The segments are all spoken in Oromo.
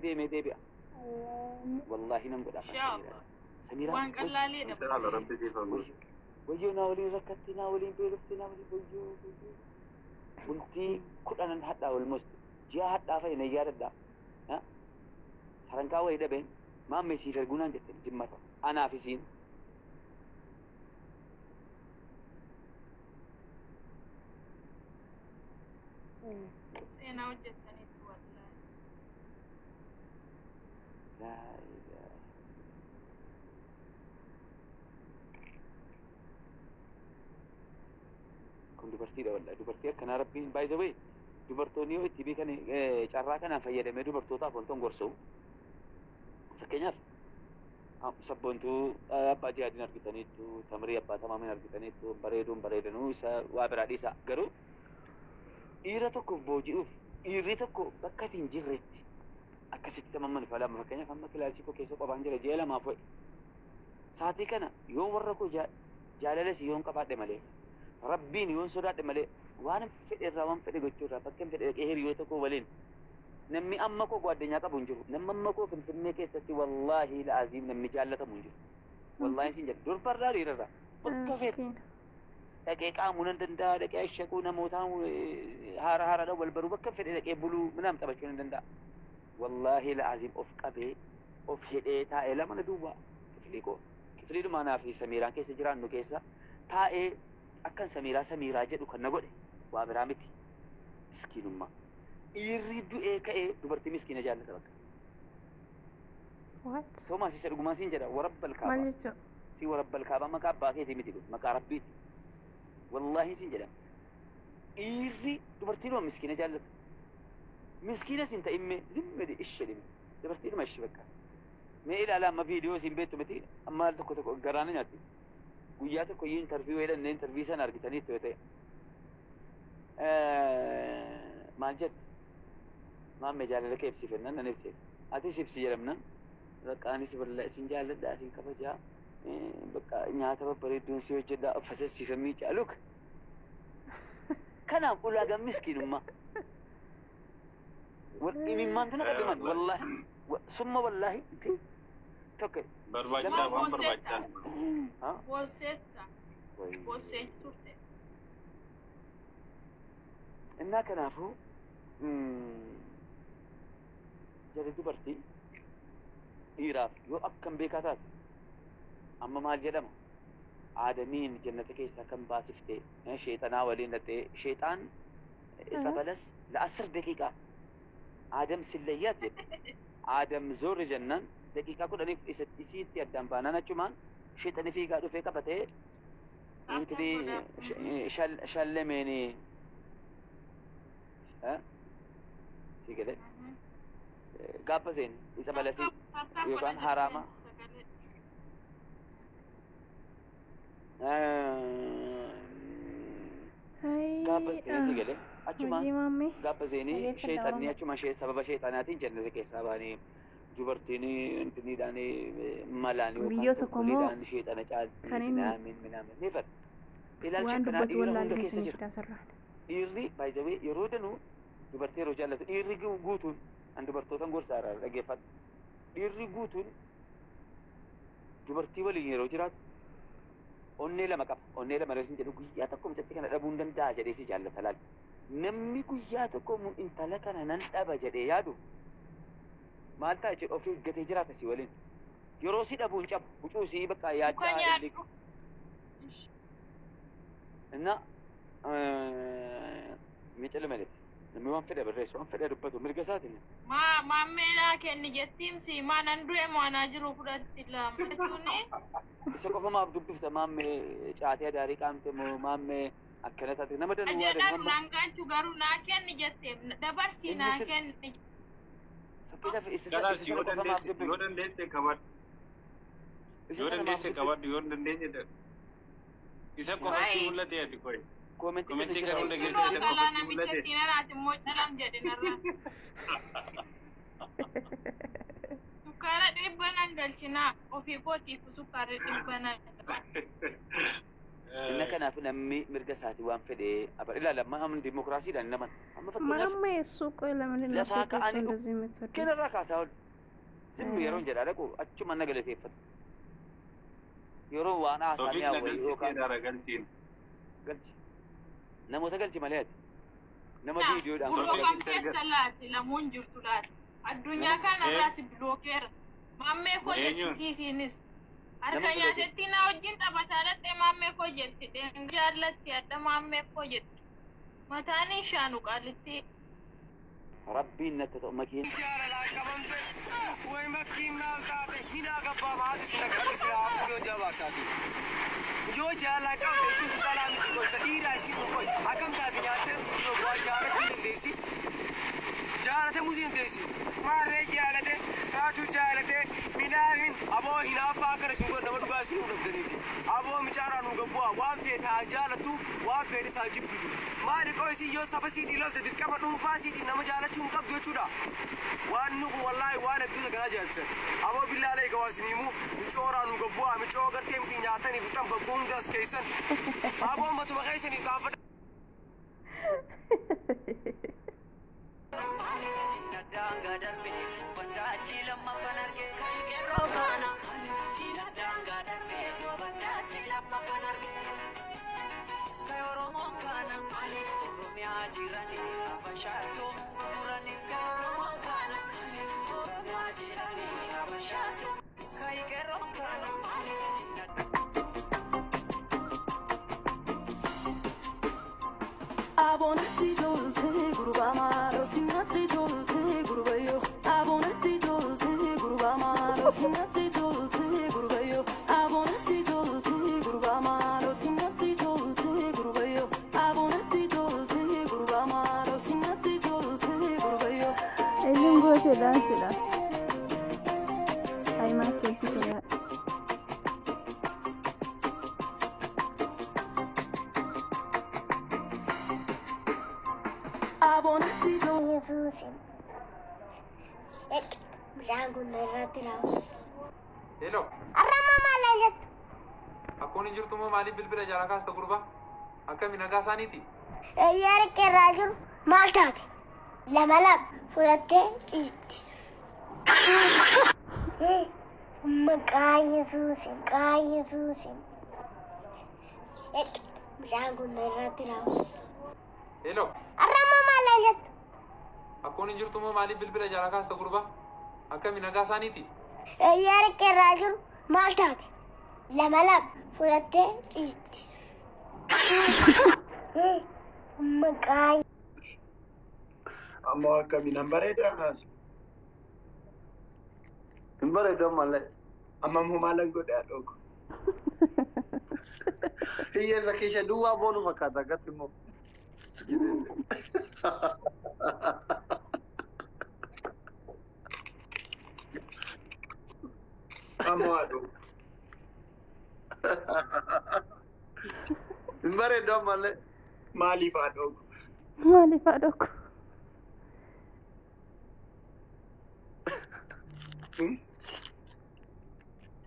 deemee deebi'a. Wallaahi nan godha afaan Inshallah. Samiiraa. Samiiraa Waan qallaaleedha. Inshallah rabbi siif haa guutu. Wayyoo naa waliin rakkatte, naa waliin beelofte, naa waliin, wayyoo wayyoo. Bultii 10n hadhaa, almost ji'a hadhaa fa'i nan yaadadha. Farankaa wayii dhabeen maammee siif erguu naan jette jimmarra. Anaaf isiin. Seenaa hojjettaniitu wallaahi. Laa ilaaha. Kun dubartiidha wallahi. Dubartii akkanaa rabbiin, by the way, dubartoonni yoo itti beekan carraa kanaan fayyadamee dubartootaaf wanta hin gorsu. Fakkeenyaaf sabboontuu abbaa jihaadiin argitaniittu, tamrii abbaa tamaamiin argitaniittu, bareeduun bareedanuu isa waa biraa dhiisa. Garuu dhiira tokkoof booji'uuf dhiirri tokko bakka ati hin jirretti akkasitti tamamman falama. Fakkeenyaaf amma kilaasii koo keessa qophaan jira ji'a lamaaf wayi. Saatii kana yoo warra koo jaalalas yoon qabaadhe malee, rabbiin yoon sodaadhe malee, waan fedhe irraa waan fedhe gochuu irraa bakka hin fedhe dhaqee hiriyoota koo waliin namni amma koo gwaaddanyaa qabu hin jiru. Namni amma koo Finfinnee keessatti wallaahi la'aziim namni jaallatamu hin jiru. Wallaahi sin jedha, durbarraa dhiirarraa. Bakka fedhe Miskiina. dhaqee qaamuu nan danda'a, dhaqee ashaquu namoota haara haaraadhaan wal baruu, bakka fedhe dhaqee buluu minaam taphachuu nan danda'a. Wallaahi la'aziim of qabee of hidhee taa'ee lama na duwwaa kifilii koo kifiliidhuma anaa fi Samiiraan keessa jiraannu keessa taa'ee akkan Samiiraa Samiiraa jedhu kan na godhe waa biraa miti. Miskiinummaa. Dhiirri du'ee ka'ee dubartii miskiina jaallata bakka. What? Toomaas isa dhugumaan siin jedha, warabbal Maal kaabaa. jechuudha? Si warabbal kaabaa maqaa abbaa keetii miti kun maqaa rabbiiti. Wallaahi siin jedha. Dhiirri dubartiidhuma miskiina jaallata. Miskiina sin ta'imme zimmedi ishee dhime. Dubartiidhuma ishee bakka. Mee ilaala amma viidiyoo siin beektu miti amma al tokko tokko garaana nyaatti. Guyyaa tokko iyyuu interview jedhamne, interview sana argitaniitu yoo ta'e. Maal jette? Maammee jaalala kee ibsiif jennaan nan ibseef. Atis ibsi jedhamnaan bakka anis wallaahi isin jaalladha, isin kabajaa, bakka nyaata babbareedduun si hojjedha, uffata siifan miicaa. Look, kanaaf ulaagaan miskiinummaa. Imimmaantu na qabe man wallaahi summa wallaahi tokko Barbaachisaa Maa waan boosseetta? barbaachisaa. Boosseetta. Boossee turte. Innaa kanaafuu jarri dubartii dhiiraaf yoo akkam beekaa taate amma maal jedhama, aadamiin jannata keessaa kan baasifte sheexanaa waliin dhattee sheexaan isa balas ለ10 ደቂቃ aadam silleeyyaat jedhe. Aadam zoorri jennaan daqiiqaa 10f isa isiitti addaan baanaan achumaan sheexani fiigaa dhufee qabatee intini shallemeeni si galee gaabba seen isa balasii yookaan haraama gaabba seenii si galee achumaan Hojii maammee. gaabba seenii Dhageeffadha sheexanni waan achuma sababa sheexanaatiin jannata keessaa baanii dubartiin intiniidhaan malaan yookaan Viidiyoo tokko immoo tokkoliidhaan sheexana caalti kan inni minaamin minaamin ni fedha. Ilaalchi waan akkanaa dubbatu dhiira hunda wallaalee keessa isinii jira. fidaa sirraan. Dhiirri baay'ee yeroo danuu dubartii yeroo jaallatu dhiirri guutuun an dubartootan gorsa irraa dhaggeeffadhu. Dhiirri guutuun dubartii waliin yeroo jiraatu onnee lama qaba. Onnee lama yeroo isin jedhu guyyaa tokko mucattii kana dhabuu hin danda'a jedhee si jaallata laal. Namni guyyaa tokko intala kana nan dhaba jedhee yaadu maal ta'a jedhu ofii eeggatee jiraata si waliin. Yeroo si dhabuu hin cabu huccuu si bakka Muka yaaddaa nyaadhu. እና miicilme namni waan fedhe barreessu waan fedhe dubbatu mirga isaatiin. Maa maammee naa kenni jettiimsi maa nan du'e moo anaa jiru fudhatti lama jechuuni. Isa qofa maaf dubbifta? Maammee caatee adaarii qaamte moo maammee akkana taate nama danuu waa Jedhan amma naan galchu garuu naa kenni jette dabarsii Inni naa kenni. Fakkeenyaaf isa Kanaas isa yoo sana qofa maaf dandeesse yoo dubbifta? dandeesse qabadhu. Isa Yoo sana maaf dandeesse dubbifta? qabadhu, yoo hin dandeenye isa qofa si Wayi. mul'ate ati koyi. Koomentii kenna Komentii jira. kan hunda keessa Kunoo isa qofa galaa si mul'ate. namicha siinaraati immoo calam jedhe narraa. Sukkaara 100 nan galchinaa ofii kootiif sukkaara 100 nan. Inni kanaaf namni mirga isaatii waan fedhe abar ilaala amma amma dimokiraasiidhaan naman amma fakkeenyaaf ማማ የእሱ ቆይ ለምንድን ነው lafaa ሴቶቹ ka'anii እንደዚህ የምትወዱት? kenarraa kaasaa oolu. Zimmi yeroon jedhaa dhaqu achuma na galateeffatu. Yeroo waan haasaa Toofiq mi'aa na wayii galchi yookaan keedhaara galchiin. galchi. Namoota galchi malee ati. Nama viidiyoodhaan Gurra Toofiq kam keessa laati lamuun jirtu laati. Addunyaa kanarraa si bilookeera. Maammee koo jetti Eenyuun? siisiinis. Harka Nama bilookeera. nyaatetti na wajjin taphataa dhatte maammee koo jetti. Deemee jaallatti adda maammee koo jetti. Mataan hin shaanu qaalitti. Rabbiin natti ta'u makiin. Way makkiin maal taate minaa gabbaa maati sina qabdi sina hafuudhoo jabaaqsaati. Yoo jaalaa qabde isin dhalaa miti gosa dhiiraa isin tokko akkam taate nyaattee waa jaalachuu dandeessi. Jaalate musii dandeessi. Maarree jaalate taatu jaalate minaamin aboo hinaaffaa akkana isin godhu nama dhugaa isin dhabdaniiti. Aboo micaaraa nu gabbu'aa waan feete haa jaalattu waan feete isaa jibbitu. Maali qoo isin yoo saba siitii lolte dirqama dhuunfaa siitiin nama jaalachuu hin qabdu jechuudha. Waan nu wallaahi waan hedduu kana ajaa'ibsan. Aboo billaalee egaa isin himu micooraa nu gabbu'aa micoo gartee miti nyaatanii fixan bakkuu hundaas keessan. Aboo matuma keessaniif gaafadha. Abonatti tolte gurbaa maaloo sinatti tolte gurbayyoo. Abonatti tolte gurbaa maaloo sinatti tolte gurbayyoo. Abonatti tolte gurbaa maaloo sinatti tolte gurbayyoo. Abonatti tolte gurbaa maaloo sinatti tolte gurbayyoo. Eluun goote daansidha. Ayimaa keessa jira. Abonatti tolte. Yesuusin. Bishaan kun irratti raawwate. Hello, Har'a maal jettu? akkoon hin jirtu moo maaliif bilbila jala kaasta gurbaa? Akkami nagaa isaaniiti? Eeyyaa riqqeerraa jiru maal taate? Lama lama fudhattee ciisti. Maqaa Yesuusin, maqaa Yesuusin. Bishaan kun irratti raawwate. Hello, Har'a maal jettu? akkoon hin jirtu moo maaliif bilbila jala kaasta gurbaa? Akkami nagaa isaaniiti? Eeyyaa riqqeerraa jiru maal taate? Lama lama fudhattee ciisti. Maqaa Ammoo akkamiin an bareedaa naas. Hin bareedu ammallee. Amma immoo maalan godhaa dhoogo. Hiyyeessa keessa duwwaa boonu fakkaata akkatti immoo. Ammoo haa dhoogo. Hin bareedu ammallee. Maaliif haa dhoogo? Maaliif haadha koo?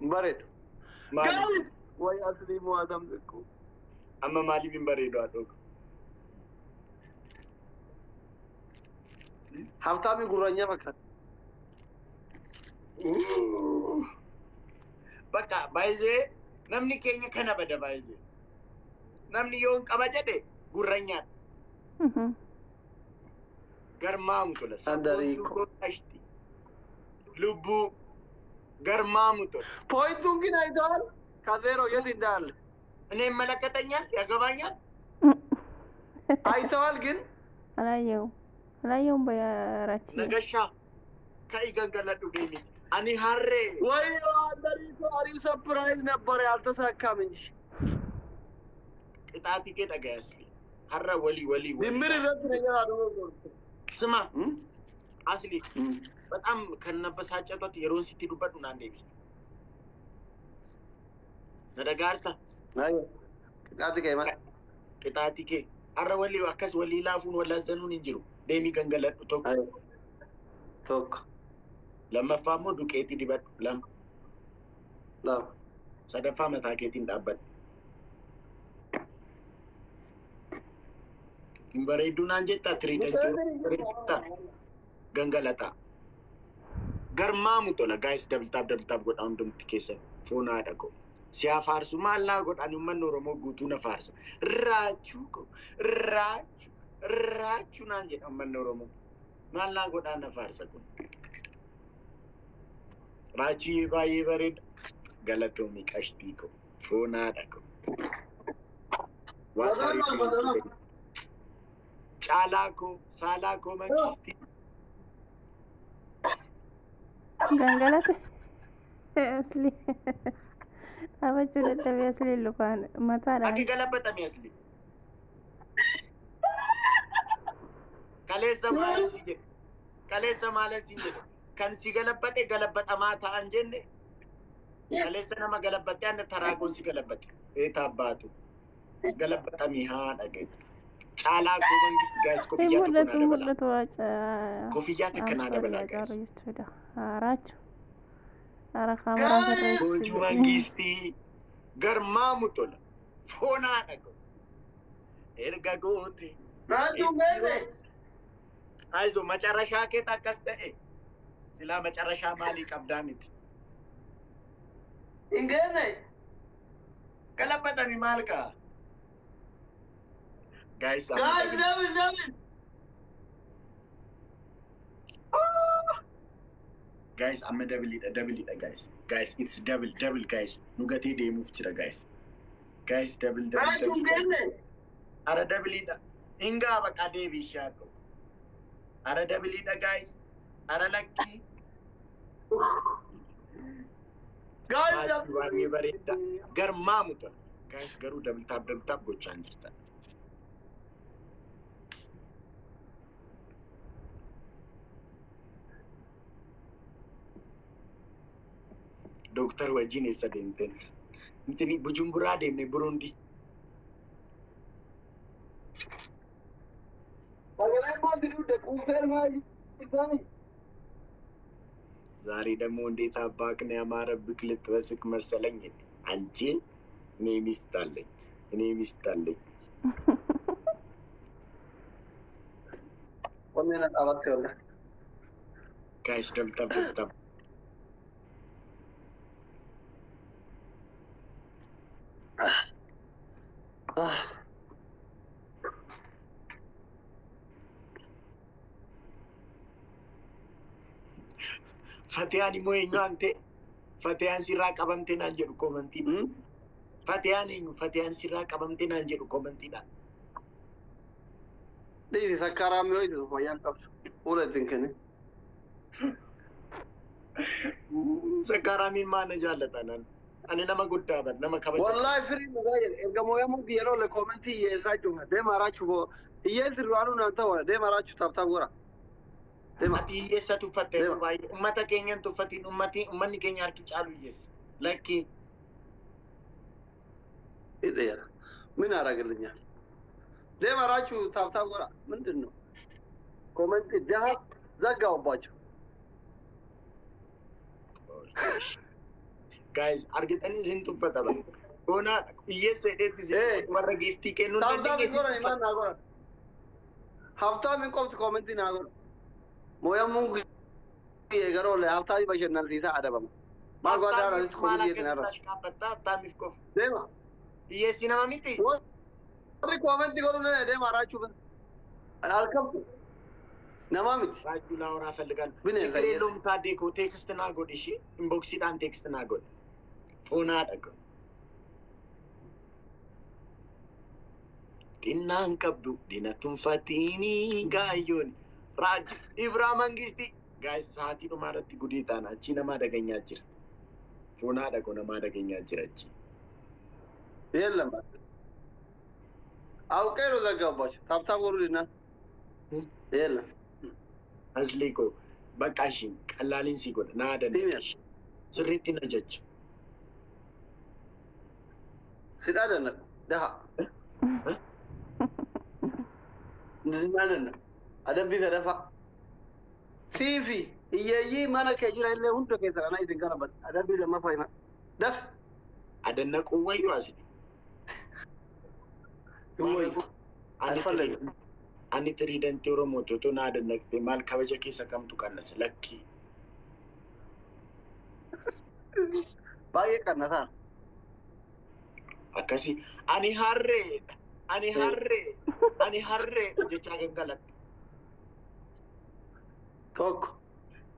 Hin bareedu. Maaliif? Wayi asli mo'atamte ko. Amma maaliif hin bareedu haa dhoogo? Habtaamii gurraanyaa fakkaata. Bakka baay'ee namni keenya kana bada baay'ee. Namni yoo hin qaba jedhe gurranyaadha. Garmaamu tola. Sandariiko. Ashti. Lubbuu garmaamu tola. ፖይንቱን ግን አይተዋል። ከዜሮ የት እንዳለ እኔ ይመለከተኛል፣ ያገባኛል። አይተዋል ግን አላየውም አላየውም። በራች Nagashaa ka'i gangaladhu deemi. Ani harree ወይ አንደሪኮ አሪፍ ሰርፕራይዝ ነበር ያልተሳካም እንጂ qixaatii kee dhagaya asli. Har'a walii walii walii. ድምር irratti ነገር አድርጎ ስማ asli በጣም ከነበሳጨቷት yeroon sitti dubbadhu naan deebistu. Na dhagaarta qixaati kee maal qixaatii kee har'a walii akkas walii laafuun wallaasanuun hin jiru. Deemii gangaladhu tokko. Tokko Lammaffaa immoo duqeetii dibadhu lama. Lama Sadaffaa mataa keetiin dhaabbadhu. Hin bareedduu naan jettaa tiriidantii bareedduu gangalataa. Garmaamu tola guys, double tap, double tap godha hundumti keessan foonaadha ko. Siyaa faarsu maal naa godhan uummanni Oromoo guutuu na faarsa. Raachuu ko raachuu raachuu naan jedha uummanni Oromoo. Maal naa godhaan na faarsa kun. Raachuu baay'ee bareeda. Galatoomii qashtii ko foonaadha ko. Waan tarii caalaa koo saalaa koo mangistii. Gangalate asli dhaabachuu dadhabee asli lukaan mataadhaan. Akki galabatame asli. Kaleessa maalan si jedhe. Kaleessa maalan si jedhe. Kan si galabbate galabbatamaa ta'an jenne. Kaleessa nama galabbatte anna taraagoon si galabbate. Eeta abbaatu. Galabbatamii haa dhagaye. Caalaa koo mangisti guys Hin koffiyyaa tokko naa mul'atu dabala. mul'atu waaca. Koffiyyaa takka naa dabala guys. Caalu jechuudha. Raachu. Hara kaameraa sirreessi. Goojuu mangistii garmaamu tola. Foonaa dhagahu. Erga goote. Raachuun beekne. አይዞ መጨረሻ ኬት akkas ta'e silaa መጨረሻ maalii qabdaa miti Hin geenne. galabbatami maal kaa guys Guys, double, double. Guys, amma doubleiidha, doubleiidha guys, guys, it's double, double guys, nu gatee deemuuf jira guys, guys, double, double. Raachuun Double. geenne. Ara doubleiidha hingaa baqa deebii ishaa ara doubleiidha guys, ara lakkii. Guys, double. Baay'ee bareeda garmaamu tola guys, garuu double tap, double tap gochaa hin jirtan. Dooktar wajjin eessa deemteen? Intini Bujumburaa deemne, Burundi. Sagalee maal dudde quufeen maal isaanii? ዛሬ ደግሞ እንዴት አባክ ነው ያማረብክ ልጥበስክ መሰለኝ። አንቺ እኔ ሚስት አለኝ፣ እኔ ሚስት አለኝ። Onneen dhaabatte walla. Guys, double tap, double tap. Fatiyaan immoo eenyu ante Fatiyaan sirraa qabamte naan jedhu commentii. Fatiyaan eenyu Fatiyaan sirraa qabamte naan jedhu commentiidhaan. Dhiisi sakkaaraam yoo itti fayyaan qabdu. Fuula ittiin kenne. Sakkaaraamiin maana jaallatan ani nama guddaa bar nama kabaja. Wallahi firii dhugaa jedhe erga mooyamuu yeroo le commentii hiyyeessaa cufa deema raachuu boo hiyyeessi duraanuu naan ta'u deema raachuu tap tap godha. Deema. Ati hiyyeessa tuffatte yeroo baay'ee ummata keenya hin tuffatin, ummati ummanni keenya harki caalu hiyyeessa. Lakki. Hidheera. ምን ያደርግልኛል? Deema raachuu tap tap godha ምንድን ነው? Commentii jaha ዘጋውባቸው። Guys, argitanii isin tuffata bara. Boonaa hiyyeessa hidheetti isin warra giftii kennuu hin Tap tap dandeenye isin godha tuffata. himaan naa godha. Haftaamiin qofti commentii naa godha. Mooyamuun garoo le haftaamii bashannansiisaa adabama. Maal godhaa Haftaamiif asitti maal commentii akkasitti irra. ashqaabbattaa haftaamiif qofa. Deema. Hiyyeessi nama miti. Warri commentii godhuu danda'e deema raachuu bira. Alkamtu nama miti. Raachuu ላወራ እፈልጋለሁ። Bineensa ችግር የለውም ታዴ እኮ text naa godhi ishee inboxiidhaan text naa godhi. Foonaa dhaqa. Xinnaan qabdu dina tunfatiinii gaayyoon Raaji Ibraa Mangisti. Guys, sa'aatii dhumaa irratti gudii taana achii nama dhageenyaa jira. Foonaa dhaqo nama dhageenyaa jira achii. የለም አውቄ ነው ዘጋባቸው። Tap tap godhuudhina የለም Asli koo bakka ishiin qallaaliin si godha naa dandeeshi. Sirriitti na jecha. ሲዳደነቁ ደሃ ሲዳደነቁ adabbii sadaffaa siifi hiyyeeyyii mana kee jira illee hunda keessa na isin garabat adabbii lammaffaa hima daf Adannaquu wayyuu asli. Hin wayyu. Ani Alfallega. Ani tiriidantii Oromoo otoo naa dandaqte maal kabaja keessa kamtu qannasa lakkii. Baay'ee qannasaa. Akkasii ani harreedha ani harreedha ani harreedha jechaa gangalatte. Tokko.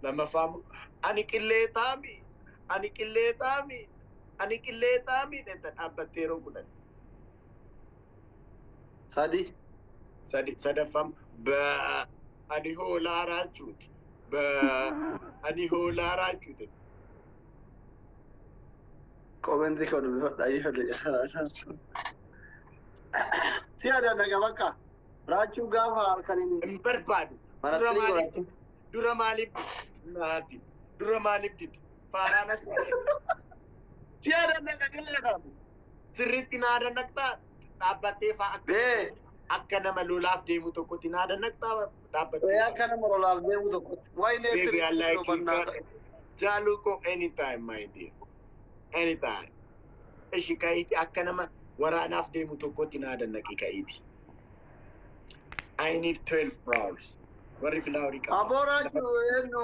Lammaffaa immoo ani qilleexaami ani qilleexaami ani qilleexaami jetta dhaabbattee yeroo kudhan. Sadi. Sadi sadaffaa baa ani hoolaa raachuuti baa ani hoolaa raachuuti. Komentii koo dubbifadha ayyee Si adannaqa bakka raachuu gaafa halkaniin Hin barbaadu. Dura Maraxii maaliif godhatu. dura maaliif naati dura maaliif didi faaraan as Si adannaqa qillee taatu. sirriitti naa dannaqxaa dhaabbattee faa akka Bee akka nama lolaaf deemu tokkotti naa dannaqxaa dhaabbattee. ee akka nama lolaaf deemu tokkotti. Wayilee Baby, I like you. bannaata. Jaalu ko anytime, my dear. Anytime. Ishi ka'iiti akka nama waraanaaf deemu tokkotti naa dannaqi ka'iiti. I need 12 flowers. Warri filaaworii qabu. Aboo raachuu eenyu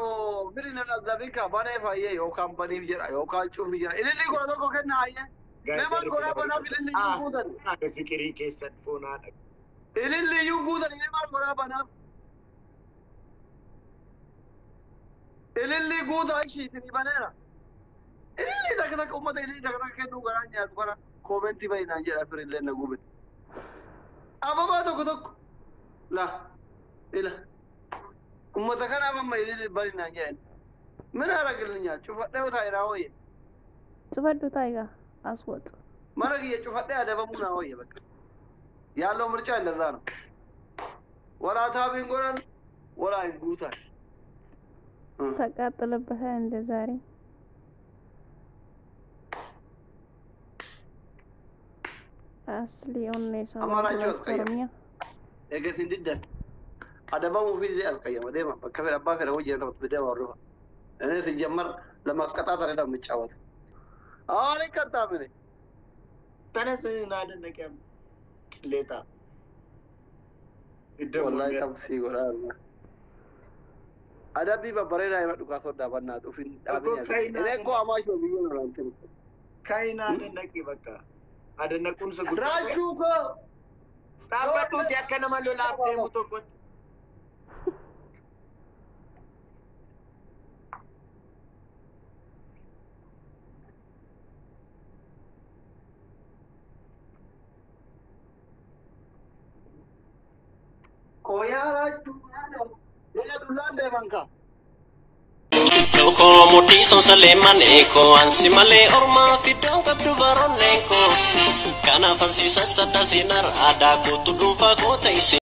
biri na dhazzabika banee fayyee yookaan baniif jedha yookaan cufi jedha. Ililli kudha tokko kenna hayyee. Guys, Mee maal warri godhaa filaaworii banaaf qabu. ililli iyyuu Ah, guutan. haadha fikirii keessan foonaadha. Ililli iyyuu guutan mee maal godhaa banaaf. Ililli guutaa ishii isinii baneera. Ililli takka takka uummata ililli takka takka kennuu garaa nyaatu kana koomentii bahinaan jedha firillee na gube. Ababaa tokko tokko la ila uummata kanaaf amma ililli bahinaan jedhan. Mina aragilli cufadhee yoo taa'e naa wayya. Cufadhu taayigaa as waxu. Mana kiyya cufadhee adabamuu naa wayya bakka. ያለው ምርጫ እንደዛ ነው። ወላ ታቢን ጎረን ወላ ይጉታል። ተቃጥለብሃል እንደ ዛሬ። Asli onnee አማራጩ sabaa አስቀየመ። Oromiyaa. Eegas hin adabamuu fi አስቀየመ deema bakka fedha abbaa fedha hojii taphatu fidee warrufa. እኔ ሲጀመር ለመቀጣት አይደለም የምጫወተው። አዎ አልቀጣም እኔ። ተነስ naa dannaqee qilleexaa. Iddoo ወላሂ mul'atu. qabsii godhaa. Adabbii babbareedaa hima dhugaa sodaa bannaatu ufin dhaabin Obbo Kaayinaa እኔ እኮ አማች ነው ብዬ ነው ለአንተ Kaayinaa dannaqee bakka. Adannaquun isa guddaa. raachuu koo Dhaabbadhuuti akka nama lolaaf deemu tokkotti. Qoyaa raachuu lola dullaan deeman kaa. Loko mudhii sonsalee manee koo ansi malee ormaa fiddoon qabdu baronnee koo kanaaf ansiisan sadda seenar aadaa kootu dhuunfaa koo ta'ise.